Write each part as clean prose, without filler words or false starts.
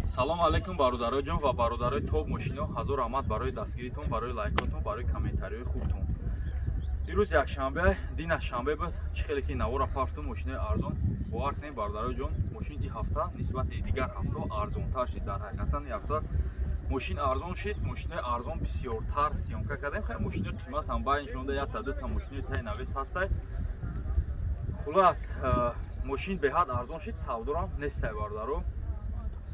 Салом алейкум, бародароҷон ва бародарои топ мошино. Ҳазор раҳмат барои дастгиритон, барои лайкотон, барои комментариҳои хубтон. Ирӯз якшанбе, дина шанбе буд. Чӣ хеле ки навора пафтум, мошинои арзон, бовар кунед, бародароҷон, мошин ин ҳафта нисбати дигар ҳафтаҳо арзонтар шид. Дар ҳақиқатан ин ҳафта мошин арзон шид, мошинои арзон бисёртар съёмка кардем. Хеле мошинои қимат ҳам байн шонда, якта дута мошинои таи навес ҳастай. Хулас, мошин беҳад арзон шид, савдорам нестай, бародаро.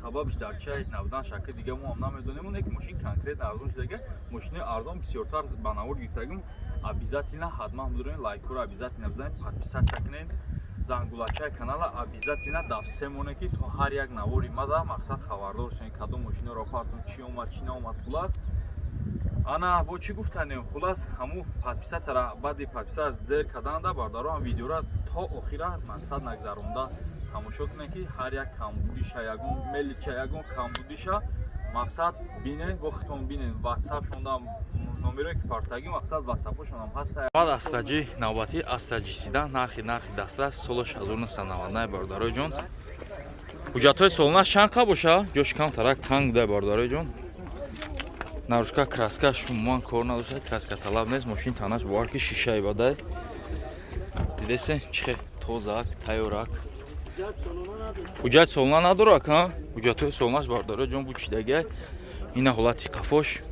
Сабабш дар чай набудан шакли дига мо ҳам намедонем, не ки мошин конкретно арзон шудага. Мошинои арзон бисёртар ба навор гирифтагим. Обязательно, ҳатман бидурен, лайкҳоро обязательно бизанед, подписаться кунед, зангулачаи канала обязательно дафсе моне, ки то ҳар як навори мада мақсад хабардор шавед, кадом мошиноро партум, чӣ омад, чӣ наомад. Хулас, ана бо чӣ гуфтанем? Хулас, ҳаму подписаться ра баъди подписаться зер карданда, бародаро, ҳам видеора то охира мақсад нагзаронда тамошо кунед, ки ҳар як камбудиша, ягон мелоча, ягон камбудиша мақсад бинен, бо хитон бинен. Ватсап шонда номерое ки партагӣ, мақсад ватсапошонам ҳаста. Баъд Астра Ҷи навбатӣ, Астра Ҷи седан, нархи дастрас, солаш 1999, бародарои ҷон. Ҳуҷҷатҳои солонаш чанд қа боша? Ҷош камтарак танг буда, бародарои ҷон. Наружка краскаш умуман кор надошта, краска талаб нест. Мошин танаш, бовар ки, шишаи бадай. Дидесе, чихе тозаак, тайёрак. Ҳуҷҷат солона надорак, а ҳуҷҷатҳои солонаш, бародарои ҷон, бучидагиай. Ина ҳолати қафош.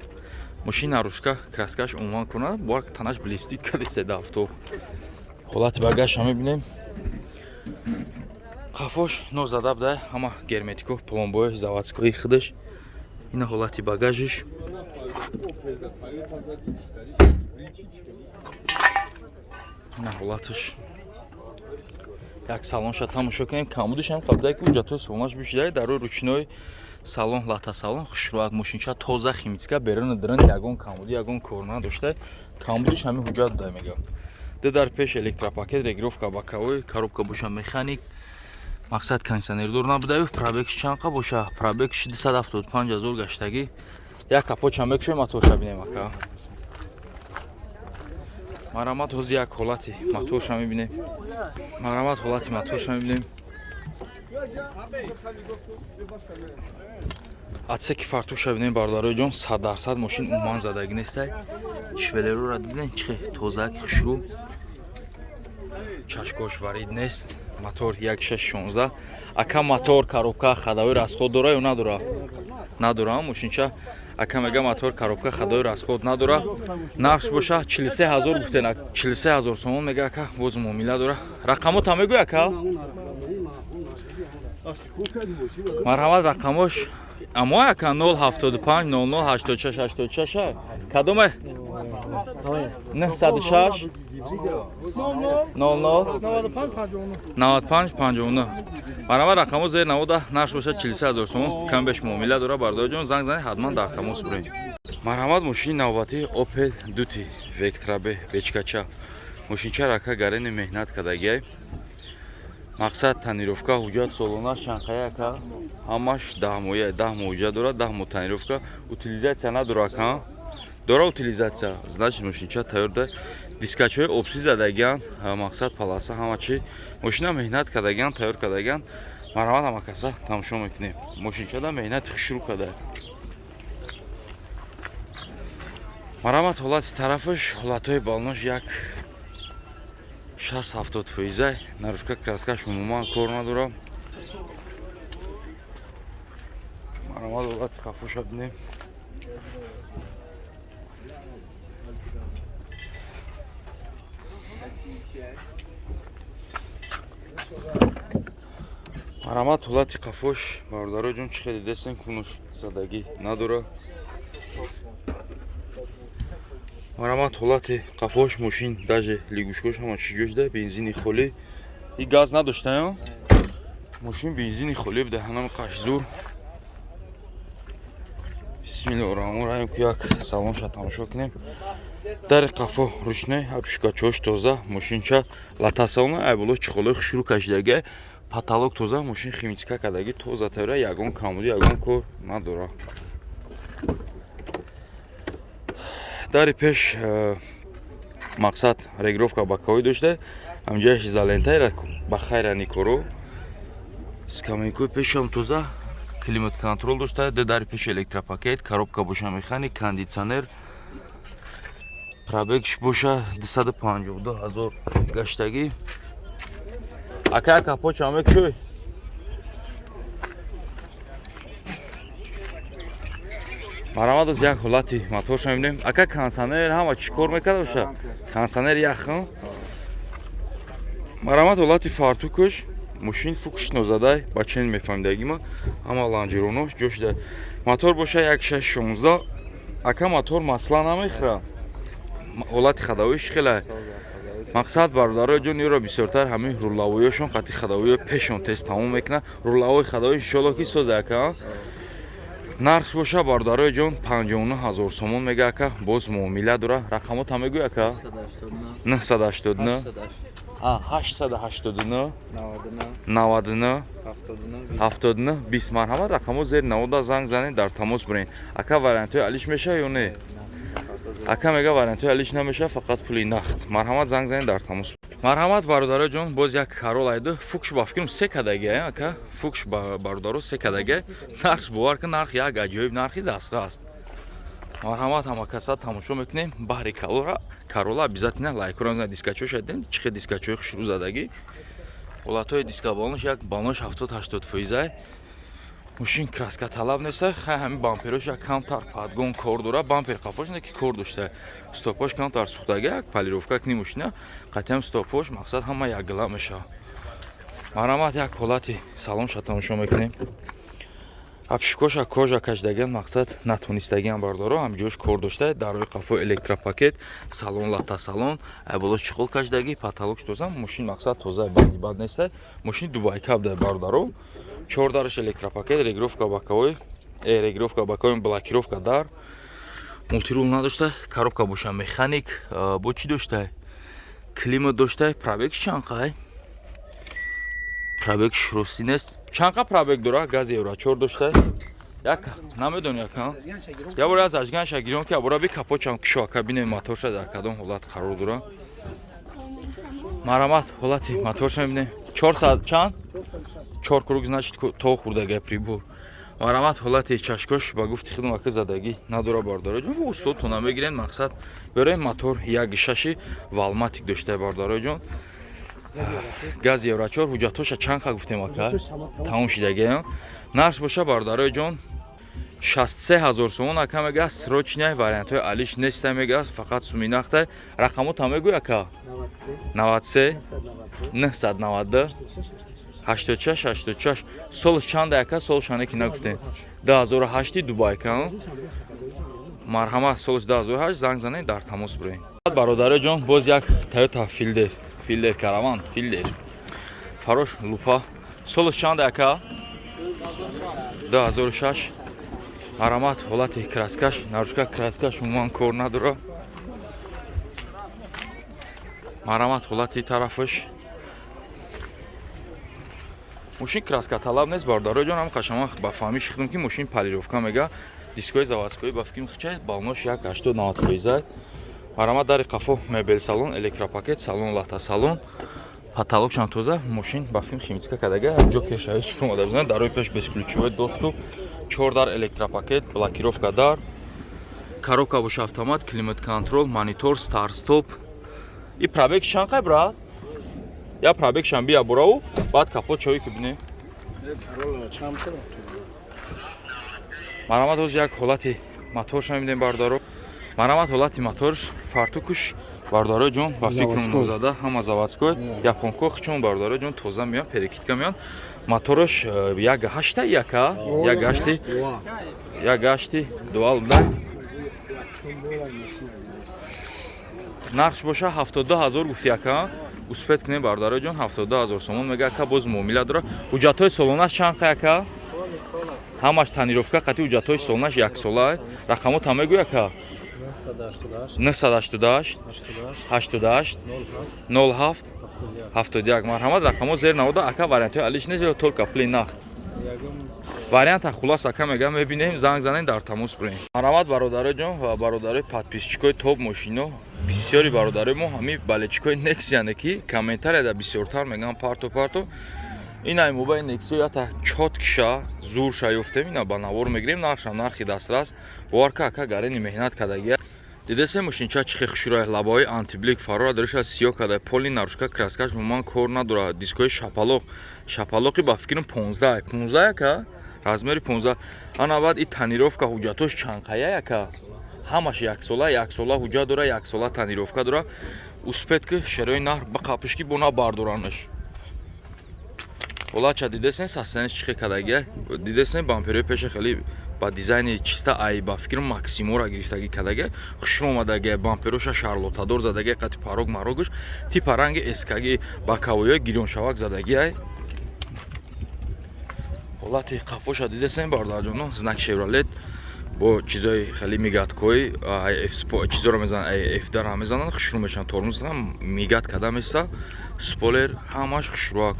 Мошин наружка краскаш умуман кор надорад, бовар, танаш блестит кардеса дафто. Ҳолати багажа мебинем. Қафош нозада буда, ҳама герметико, пломбои заводской худаш. Ина ҳолати багажиш. Ина ҳолаташ. Як салонша тамошо кунем. Камбудиш ҳам қабдае, ки ҳуҷҷатҳои солонаш бишидай. Дар рӯи ручной салон, лата салон хушрӯак, мошинча тоза, химчистка, беруну дурун ягон камбудӣ, ягон кор надошта. Камбудиш ҳамин ҳуҷҷат буда, мегам. Ду дар пеш электропакет, регулировка боковой, коробка боша механик, мақсад кондиционердор набудаю. Пробегш чанд қа боша? Пробегш 275 ҳазор гаштагӣ. Як капотча мекушем, моторша бинем, ака. Марамат, ҳозир як ҳолати моторша мебинем. Марамат, ҳолати моторша мебинем. Отсеки фартуша бинем, бародарои ҷон. 100% мошин умуман задагӣ нестай. Швеллерора дидем, чихе тозаки, хушрӯ, чашкош варид нест. Мотор 1616, ака. Мотор, коробка, ходовой расход дора ё надора? Надора мошинча. Ака мега, мотор, коробка, ходовой расход надора. Нархш боша 43 ҳазор гуфтен, 43 ҳазор сомон мега ака, боз муомила дора. Рақамота мегӯй, ака. Марҳамат, рақамош амо, ака: 075 00 86 86. Кадоме? 906 00 95 59. Марҳамат, рақамо зер навода. Нархш бошад 43 ҳазор сомон, кам беш муомила дора. Бародарҷон, занг занед, ҳатман дар тамос бурем. Марҳамат, мошини навбатӣ Опел Дути Вектра Б бечкача. Мошинча рака гарени меҳнат кардагиай, мақсад тонировка. Ҳуҷҷат солонаш чанқая, ака? Ҳамаш 10 моҳия, 10 моҳ ҳуҷҷат дорад, 10 моҳ тонировка. Утилизация надора, ака? Дора утилизация, значит, мошинча тайёр да. Дискачҳои обси задагиан, мақсад полоса, ҳама чи. Мошина меҳнат кардагиан, тайёр кардагиан. Марҳамат, ҳама каса тамошо мекунем. Мошинчада меҳнати хушрӯ карда. Марҳамат, ҳолати тарафаш, ҳолатҳои балонош як 60-70 фоизай. Наружка краскаш умуман кор надора. Марҳамат, ҳолати қафоша бинем. Марҳамат, ҳолати қафош, бародаро ҷон, чӣ хеле дидесен, кунуш задагӣ надора. Марҳамат, ҳолати қафош. Мошин даже лягушкош, ҳама чӣ ҷошда. Бензини холӣ и газ надоштаё. Мошин бензини холӣ буда, ҳанами қаш зур. Бисмиллоҳи раҳмони раҳим. Ку як салонша тамошо кунем. Дари қафо ручной, обшивкачош тоза. Мошинча латасалона, айболо чехолои хушрӯ кашидагиай. Потолок тоза, мошин химчистка кардагӣ, тоза, тайёра, ягон камбудӣ, ягон кор надора. Дари пеш, мақсад регулировка боковой дошта, ҳамҷояш изолентайра, ба хайрани коро. Скамейкои пешам тоза. Климат контроль дошта, ду дари пеш электропакет, коробка боша механик, кондитсионер. Пробегш боша 252 ҳазор гаштагӣ. Ака, капоча мекушӯй. Марҳамат, аз як ҳолати моторша мебинем. Ака, кондитсионер ҳама чӣ кор мекарда боша? Кондитсионер яхм. Марҳамат, ҳолати фартукаш, мошин фукш нозадай, ба чен мефаҳмидагима, ҳама лонжеронош ҷо шуда. Мотор боша 1616. Ака, мотор масла намехӯра. Ҳолати ходовоиш хеле. Мақсад, бародарои ҷон, ёро бисёртар ҳамин рулавоёшон қати ходовоё пешон тез тамом мекунад. Рулавои ходовои иншоалло ки соза, ака. Нарх боша, бародарои ҷон, 59 ҳазор сомон мега ака, боз муомила дора. Рақамота мегӯй, ака? 989 889 99 79 20. Марҳамат, рақамо зери навода, занг занед, дар тамос бирен. Ака, вариантҳои алиш мешава ё не? Ака мега, вариантҳои алиш намешава, фақат пули нақд. Марҳамат, занг занед, дар тамос. Марҳамат, бародаро ҷон, боз як Карола айду. Фукш ба фикрам се кадагия, ака. Фукш, бародаро, се кадагия. Нархш, бовар кун, нарх як аҷоиб нархи дастрас. Марҳамат, ҳама каса тамошо мекунем баҳри Карола. Карола обязательно лайкро занед. Дискачош дидем, чӣ хел дискачои хушрӯ задагӣ. Ҳолатҳои диска балонош, як балонош 70-80 фоизай. Мошин краска талаб неста. Хай, ҳамин бамперош як камтар подгон кор дора, бампер қафош не ки кор дошта, стопош камтар сӯхтага, як полировка кни мошина қатъиам, стопош мақсад ҳама якгила мешавад. Марҳамат, як ҳолати салонша тамошо мекунем. Обшивкоша кожа кашидагиан, мақсад натонистагиан, бардоро, ҳамҷош кор дошта. Дарои қафо электропакет, салон лата салон, айболо чехол кашидагӣ, потолокш тоза, мошин мақсад тоза, бади бад неста. Мошини дубайка буда, бародаро. Чор дараш электропакет, регулировка боковой, регулировка боковой, блокировка дар, мультирул надошта, коробка боша механик. Бо чӣ дошта? Климат дошта. Пробег чанд қай? Пробегш ростӣ нест, чанд қа пробег дора. Газ евро 4 дошта. Як намедони, ака, я бора аз ажганша гирён ки абора би капочам кишо, ака, бинем моторша дар кадом ҳолат қарор дора. Марҳамат, ҳолати моторша мебинем. 400 чанд? Чор круг, значит, то хурдага прибор. Марҳамат, ҳолати чашкош, ба гуфти худам, ака, задагӣ надора, бардора ҷон, бо устодтона мегирен, мақсад берем. Мотор як шаши валматик дошта, бардора ҷон, газ евро 4. Ҳуҷҷатҳоша чанд қа гуфтем, ака? Тамом шидагиам. Нарх боша, бародарои ҷон, 63 ҳазор сомон, ака мега, срочный, вариантҳои алиш неста мега, фақат суми нақтай. Рақамота мегӯй, ака? 93 992 86 86. Солш чанда, ака? Солш ане ки нагуфтем. 2008 дубайка. Марҳамат, солш 2008, занг занед, дар тамос бироед. Бародарои ҷон, боз як Тойота Филдер, Филдер Караван, Филдер фарош лупа. Солш чанда, ака? 2006. Марҳамат, ҳолати краскаш, наружка краскаш умуман кор надора. Марҳамат, ҳолати тарафаш, мошин краска талаб нест, бародарои ҷон. Ҳам қашама ба фаҳмиши худам ки мошин полировка мега. Дискои заводской ба фикрам хичай, балнош як 80-90 фоизай. Марҳамат, дари қафо мебел салон, электропакет, салон лата салон, потолокшам тоза. Мошин ба филм химчистка кардага, ҷо кешави супромада бизанад. Дарои пеш бесключевой доступ, чор дар электропакет, блокировка дар, коробка боша автомат, климат контроль, монитор, старт стоп. И пробег чанд қай, брат? Я пробег шам бия бураву, баъд капот чавӣ ки бинем. Марҳамат, ҳозир як ҳолати моторша мебинем, бародаро. Марҳамат, ҳолати моторш, фартукуш, бародарои ҷон, ба фикрам Заводской. зада, ҳама заводской, японко чун, бародарои ҷон, тоза меян, перекидка меян. Мотораш як ҳашта, яка як ҳашти, як ҳашти дуал буда. Нархш боша 72 ҳазор гуфти, ака. Успеть кунем, бародарои ҷон, 72 ҳазор сомон мега ака, боз муомила дора. Ҳуҷҷатҳои солонаш чанд қай, ака? Ҳамаш тонировка қати ҳуҷҷатҳои солонаш яксола. Рақамота мегӯй, ака? 988 88 07 71. Марҳамат, рақамо зер навода, ака. Вариантҳои алиш нест ё только пули нақд? Варианта хулос, ака мега, мебинем, занг занем, дар тамос бирем. Марҳамат, бародарои ҷон ва бародарои подписчикои топ мошино. Бисёри бародарои мо ҳамин болельщикои Нексияне ки комментарияда бисёртар мегӯянд парто, парто. Ина мобайни Нексио ята чот киша зур ша ёфтем, ина ба навор мегирем, нархшам нархи дастрас. Бовар ка, ака гарени меҳнат кардагия. Дидесе, мошинча чихе хушрӯя, лабаҳои антиблик, фарора дариша сиёҳ карда, поли нарушка, краскаш умуман кор надорад. Дискои шапалоқ, шапалоқи ба фикрам 15, 15 яка, размери 15. Ана баъд и тонировка, ҳуҷҷатош чанқая яка? Ҳамаш яксола, яксола ҳуҷҷат дора, яксола тонировка дора. Успеть ки шерои наҳр бақапиш, ки бо набардоранаш. Ҳолатша дидесен, состояниш чихе кардагия, дидесен, бамперои пеша хеле ба дизайни чиста, ай ба фикрам Максимора гирифтагӣ кардагия, хушрӯ омадагия. Бампероша шарлотадор задагия, қати парок марогуш типа ранги эскаги, боковойҳои гирёншавак задагия. Ҳолати қафоша дидесен, бародарҷоно, знак Шевролет бо чизои хеле мигаткои чизоро мезананд, фдара мезананд, хушрӯ мешаванд, тормоз мигат карда места, спойлер ҳамаш хушрӯак.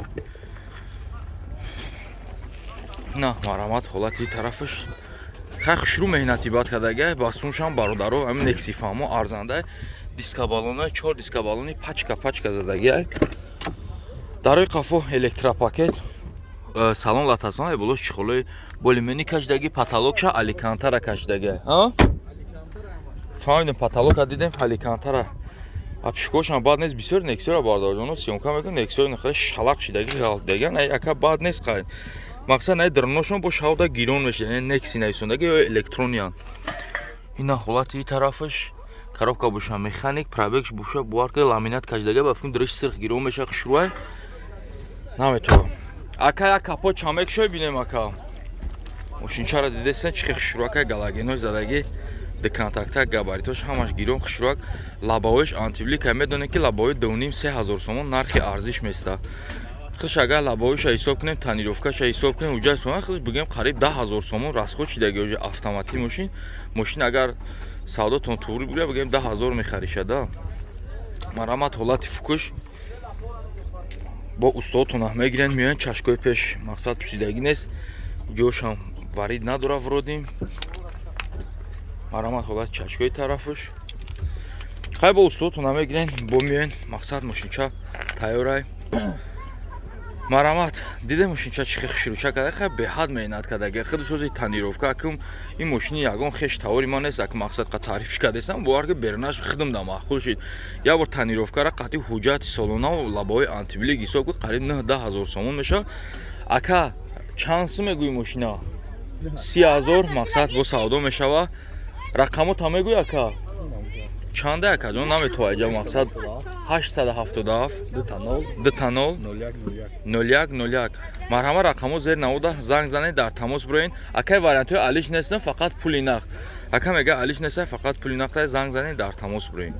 На, марҳамат, ҳолати тарафаш хай хушрӯ, меҳнати бад кардагия. Ба сумшам, бародаро, ҳамин Нексифаҳмо арзанда. Дискабаллоно, чор дискабаллони пачка пачка задагия. Дарои қафо электропакет, салон латасон, болош чехолои болимени кашидаги, потолокша алькантара кашидаги. Фаҳмидем, потолока дидем, алькантара. Обшивкошам бад нест. Бисёр Нексиёра, бародарҷоно, съёмка мекунем, Нексиё хеле шалақ шидаги, ғалтдаган яка бад нест. Қай мақсад най даруношон бо шавда гирон мешуда, Некси нависондаги ё электрониян. Ина ҳолати тарафаш, коробка боша механик, пробегш боша, бовар ки, ламинат кашидага, ба фикрам дириш сирх гирон меша, хушрӯай наметавам. Ака, як капот чамек шой бинем, ака. Мошинчаро дидесен, чихе хушрӯака, галогеной задагӣ, дуконтакта, габаритош ҳамаш гирон, хушрӯак, лобовоиш антиблика. Медонем, ки лобовой 2,5-3 ҳазор сомон нархи арзиш места. Худш агар лобовойша ҳисоб кунем, тонировкаша ҳисоб кунем, уҷай сомон, худш бигем, қариб 10 000 сомон расход шидаги уже автомати мошин. Мошин агар савдотон туғри бугӯя, бигем, 10 000 мехаришада. Марҳамат, ҳолати фукуш бо устодотона мегирен, меоян. Чашкои пеш мақсад пусидагӣ нест, ҷошам варид надора вродим. Марҳамат, ҳолати чашкои тарафаш. Хай, бо устодотона мегирен, бо меоян. Мақсад, мошинча тайёрай. Марҳамат, диде, мошинча чӣ хушрӯча карда, хай беҳад меҳнат кардаги. Худаш ози тонировка акм. Ин мошини ягон хеш тавори ман нест, ак мақсад қа таърифш кардесам. Бовар ки, берунаш худам да маъқул шид. Як бор тонировкара қатъи ҳуҷҷати солонаву лобовои антиблик ҳисоб ки, қариб 9-10 ҳазор сомон мешавад. Ака, чанд сум мегӯӣ мошина? 30 000. Мақсад, бо савдо мешава. Рақамота мегӯй, ака, чанда, акаҷон? Наметаваҷа. Мақсад, 877 20 01 01. Марҳама, рақамҳо зер навода, занг занед, дар тамос бироен. Акай, вариантҳои алиш нестан, фақат пули нақд. Ака мега, алиш неста, фақат пули нақд. Занг занед, дар тамос бироен.